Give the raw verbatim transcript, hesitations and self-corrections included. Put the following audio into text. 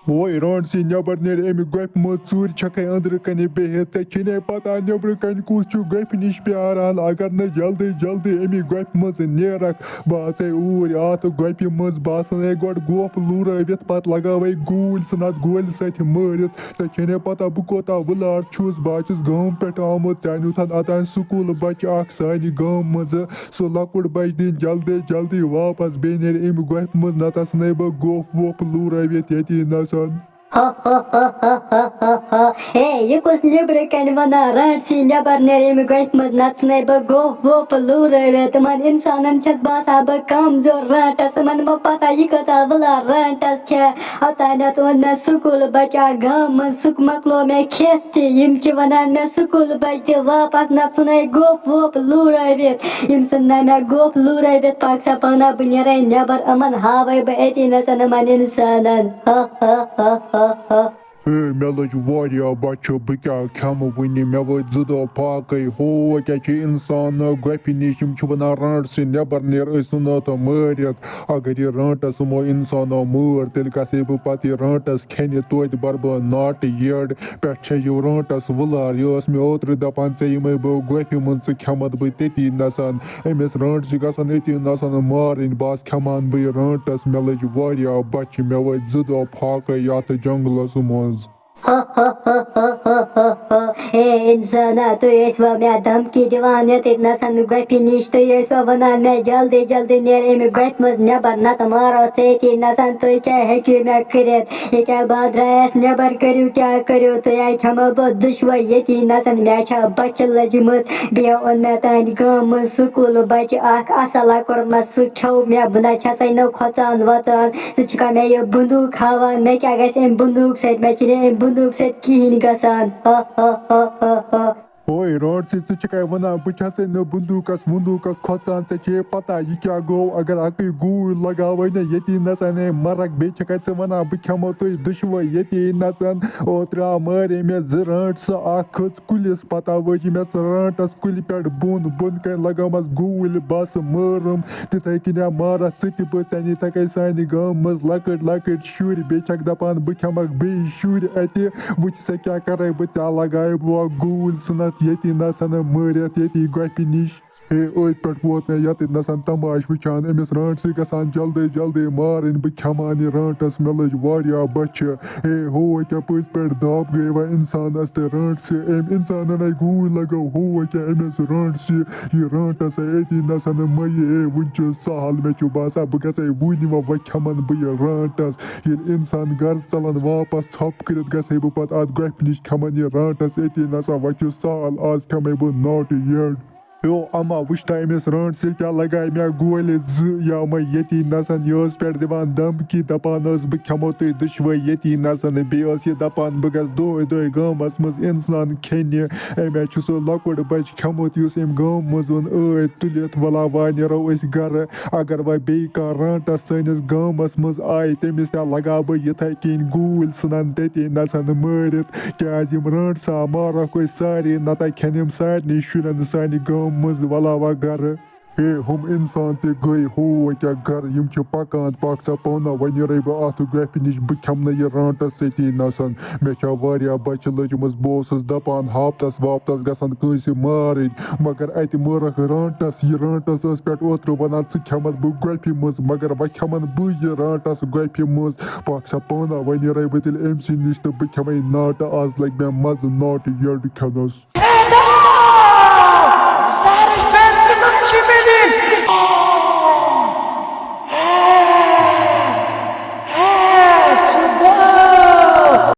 وۄے رانٛٹسی، نٮ۪بر نیر اَمہِ گۄپھِ منٛز، ژوٗرِ چھکھے أنٛدرٕ کنہِ بِہِتھ۔ ژےٚ چھے نے پتہ نٮ۪برٕ کنہِ کُس چھُ گۄپھِ نِش پیاران۔ اگر نہٕ جلدی جلدی اَمہِ گۄپھِ منٛز نیرکھ، بہٕ اژے اوٗرۍ اَتھ گۄپھِ منٛز، بہٕ آسَن ہے گۄڈٕ گۄپھ لوٗرٲوِتھ، پتہٕ لگاوے گوٗلۍ ژھٕن اَتھ گولہِ سۭتۍ مٲرِتھ۔ ژےٚ چھے نے پتہ بہٕ کوٗتاہ وٕلار چھُس، بہٕ ہا چھُس گامہٕ پٮ۪ٹھ آمُت، ژےٚ نیوٗتھَن اوٚتام سکوٗل بچہٕ اکھ سانہِ گامہٕ منٛزٕ۔ سُہ لۄکُٹ بچہٕ دِن جلدی جلدی واپس، بیٚیہِ نیرِ اَمہِ گۄپھِ منٛز، نتہٕ آسَن ہے بہٕ گۄپھ وۄپھ لوٗرٲوِتھ ییٚتی نَسَن۔ ہے، یہِ کُس نیٚبرٕ کنہِ ونان رانٛٹسی، نٮ۪بر نیرِ اَمہِ گۄپھِ منٛز، نتہٕ ژھٕنے بہٕ گۄپھ وۄپھ لوٗرٲوِتھ۔ تِمن انسانن چھَس باسان بہٕ کمزور رانٛٹس، یِمن ما پتہ یہِ کۭژاہ وٕلار رانٛٹس چھےٚ۔ اوٚتانٮ۪تھ اوٚن مےٚ سکوٗل بچہٕ اکھ گامہٕ منٛز، سُہ مۄکلو مےٚ کھٮ۪تھ تہِ۔ یِم چھِ ونان مےٚ سکوٗل بچہٕ دِ واپس، نتہٕ ژھٕنے گۄپھ وۄپھ لوٗرٲوِتھ۔ یِم ژھٕن نہ مےٚ گۄپھ لوٗرٲوِتھ، پکھ سا پانہ بہٕ نیرے نٮ۪بر، یِمن ہاوے بہٕ أتی نَسَن یِمن انسانن۔ ہے، مےٚ لٔج واریاہ بۄچھِ، بہٕ کیٛاہ کھٮ۪مہٕ وٕنہِ؟ مےٚ وٲتۍ زٕ دۄہ فاقے۔ ہو، کیٛاہ چھِ اِنسان گۄپھِ نِش؟ یِم چھِ وَنان، "رانٛٹسی، نٮ۪بر نیر، أسۍ ژھٕنو تہٕ مٲرِتھ۔" اگر یہِ رانٛٹس یِمو اِنسانو مٲر، تیٚلہِ گژھے بہٕ پتہٕ یہِ رانٛٹس کھٮ۪نہِ، توتہِ بَرٕ بہٕ ناٹہٕ یٔڈ۔ پٮ۪ٹھ چھےٚ یہِ رانٛٹس وٕلار۔ یہِ ٲس مےٚ اوترٕ دَپان، "ژےٚ یِمے بہٕ گۄپھِ منٛز، ژٕ کھٮ۪مَتھ بہٕ تٔتی نَسَن۔" أمِس رانٛٹسہِ گژھن أتی نَسَن مارٕنۍ، بہٕ آسہٕ کھٮ۪مان بہٕ یہِ رانٛٹس۔ مےٚ لٔج واریاہ بۄچھِ، مےٚ وٲتۍ زٕ دۄہ فاقے یَتھ جنٛگلَس منٛز۔ ہے انسانا، تُہۍ ٲسوا مےٚ دھمکی دِوان ییٚتٮ۪تھ نَسَن گۄپھِ نِش؟ تُہۍ ٲسوا وَنان مےٚ جلدی جلدی نیر اَمہِ گۄپھِ منٛز نٮ۪بر، نَتہٕ مارو ژٕ ییٚتی نَسَن۔ تُہۍ کیٛاہ ہیٚکِو مےٚ کٔرِتھ؟ یہِ کیٛاہ بہٕ درٛایس نٮ۪بر، کٔرِو کیٛاہ کٔرِو تُہۍ؟ اَتہِ کھٮ۪مو بہٕ دُشوَے ییٚتی نَسَن۔ مےٚ چھا بۄچھِ لٔجمٕژ؟ بیٚیہِ اوٚن مےٚ تُہٕنٛدِ گامہٕ منٛز سکوٗلہٕ بچہٕ اکھ اَصٕل لۄکُٹ مَس، سُہ کھیوٚو مےٚ۔ بہٕ نہ چھَسے نہٕ کھۄژان وۄژان۔ ژٕ چھُکھا مےٚ یہِ بندوٗق ہاوان؟ مےٚ کیٛاہ گژھِ اَمہِ بندوٗق سۭتۍ؟ مےٚ چھِنہٕ اَمہِ بندوٗق سۭتۍ کِہیٖنۍ گژھان۔ ہا، ہا، ہا، ہا، ہا۔ اوے رانٛٹسی، ژٕ چھُکھے وَنان بہٕ چھَسے نہٕ بندوٗقَس وندوٗقَس کھۄژان، ژےٚ چھے پَتہ یہِ کیٛاہ گوٚو؟ اگر اَکٕے گوٗلۍ لگاوَے نہ ییٚتی نَسَن ہے مَرَکھ، بیٚیہِ چھَکھے ژٕ وَنان بہٕ کھٮ۪مو تُہۍ دُشوَے ییٚتی نَسَن۔ اوترٕ آو مارے مےٚ زٕ رانٛٹسہٕ، اَکھ کھٔژ کُلِس، پتہٕ وٲج مےٚ سۄ رانٛٹس کُلہِ پٮ۪ٹھ بۄن، بۄن کنہِ لگٲومس گوٗلۍ، بس مٲرٕم۔ تِتھے کٔنۍ مارتھ ژٕ تہِ بہٕ، ژےٚ نِش تھکے سانہِ گامہٕ منٛز لۄکٕٹۍ لۄکٕٹۍ شُرۍ، بیٚیہِ چھکھ دپان بہٕ کھٮ۪مکھ بیٚیہِ شُرۍ اتہِ۔ وٕچھ سا کیٛاہ کرے بہٕ، ژےٚ لگایے بہٕ اکھ گوٗلۍ، ژھٕنتھ ییٚتی نسن مٲرِتھ ییٚتی گۄپھِ نِش۔ ہے، أتھۍ پٮ۪ٹھ ووت مےٚ ییٚتٮ۪تھ نسن تماشہٕ وٕچھان، أمِس رانٛٹسٕے گژھان جلدی جلدی مارٕنۍ، بہٕ کھٮ۪مہٕ ہا نہٕ یہِ رانٛٹس، مےٚ لٔج واریاہ بۄچھِ۔ ہے، ہو، کیٛاہ پٔزۍ پٲٹھۍ دب گٔے وۄنۍ اِنسانس تہٕ رانٛٹسہِ؟ أمۍ اِنسانن ہے گوٗلۍ لگٲو، ہو، کیٛاہ أمِس رانٛٹسہِ، یہِ رانٛٹس ہے أتی نسن مَیہِ۔ ہے، وٕنہِ چھُ سہل، مےٚ چھُ باسان بہٕ گژھے وٕنہِ وۄنۍ، وۄنۍ کھٮ۪من بہٕ یہِ رانٛٹس۔ ییٚلہِ اِنسان گرٕ ژلان واپس ژھۄپہٕ کٔرِتھ گژھے بہٕ پتہٕ اتھ گۄپھِ نِش کھٮ۪من یہِ رانٛٹس أتی نسا، وۄنۍ چھُ سہل، آز کھٮ۪مے بہٕ ناٹہٕ یٔڈ۔ ہیو اما، وٕچھتا أمِس رانٛٹسہِ کیٛاہ لگایہِ مےٚ گولہِ زٕ یا مے ییٚتی نسن۔ یہِ ٲس پٮ۪ٹھ دِوان دھمکی، دپان ٲس بہٕ کھٮ۪مو تُہۍ دُشوَے ییٚتی نسن۔ بیٚیہِ ٲس یہِ دپان بہٕ گژھٕ دۄہے دۄہے گامس منٛز انسان کھٮ۪نہِ۔ أمۍ ہا چھُ سُہ لۄکُٹ بچہٕ کھٮ۪مُت یُس أمۍ گامہٕ منٛز اوٚن ٲدۍ تُلِتھ۔ ولا وۄنۍ نیرو أسۍ گرٕ۔ اگر وۄنۍ بیٚیہِ کانٛہہ رانٛٹس سٲنِس گامس منٛز آیہِ، تٔمِس تہِ لگاو بہٕ یِتھے کٔنۍ گوٗلۍ، ژھٕنن تٔتی نسن مٲرِتھ۔ کیٛازِ یِم رانٛٹسا مارکھ أسۍ سارے، نتہٕ کھٮ۪ن یِم سارنٕے شُرٮ۪ن سانہِ گامہٕ منٛز ولا وۄنۍ گرٕ۔ ہے، ہُم اِنسان تہِ گٔے، ہو، وۄنۍ کیٛاہ گرٕ؟ یِم چھِ پکان، پکھ سا پانا، وۄنۍ نیرے بہٕ اتھ گۄپھِ نِش، بہٕ کھٮ۪مہٕ نہٕ یہِ رانٛٹس سۭتی نسن۔ مےٚ چھا واریاہ بۄچھِ لٔجمٕژ، بہٕ اوسُس دپان ہفتس واپتس گژھن کٲنٛسہِ مارٕنۍ، مگر اتہِ مٲرکھ رانٛٹس۔ یہِ رانٛٹس ٲس پٮ۪ٹھ اوترٕ ونان ژٕ کھٮ۪متھ بہٕ گۄپھِ منٛز، مگر وۄنۍ کھٮ۪من بہٕ یہِ رانٛٹس گۄپھِ منٛز۔ پکھ سا پانا، وۄنۍ نیرے بہٕ تیٚلہِ أمۍ سٕے نِش تہٕ بہٕ کھٮ۪مے ناٹہٕ، از لگہِ مےٚ مزٕ ناٹہٕ یٔڈ کھٮ۪نس۔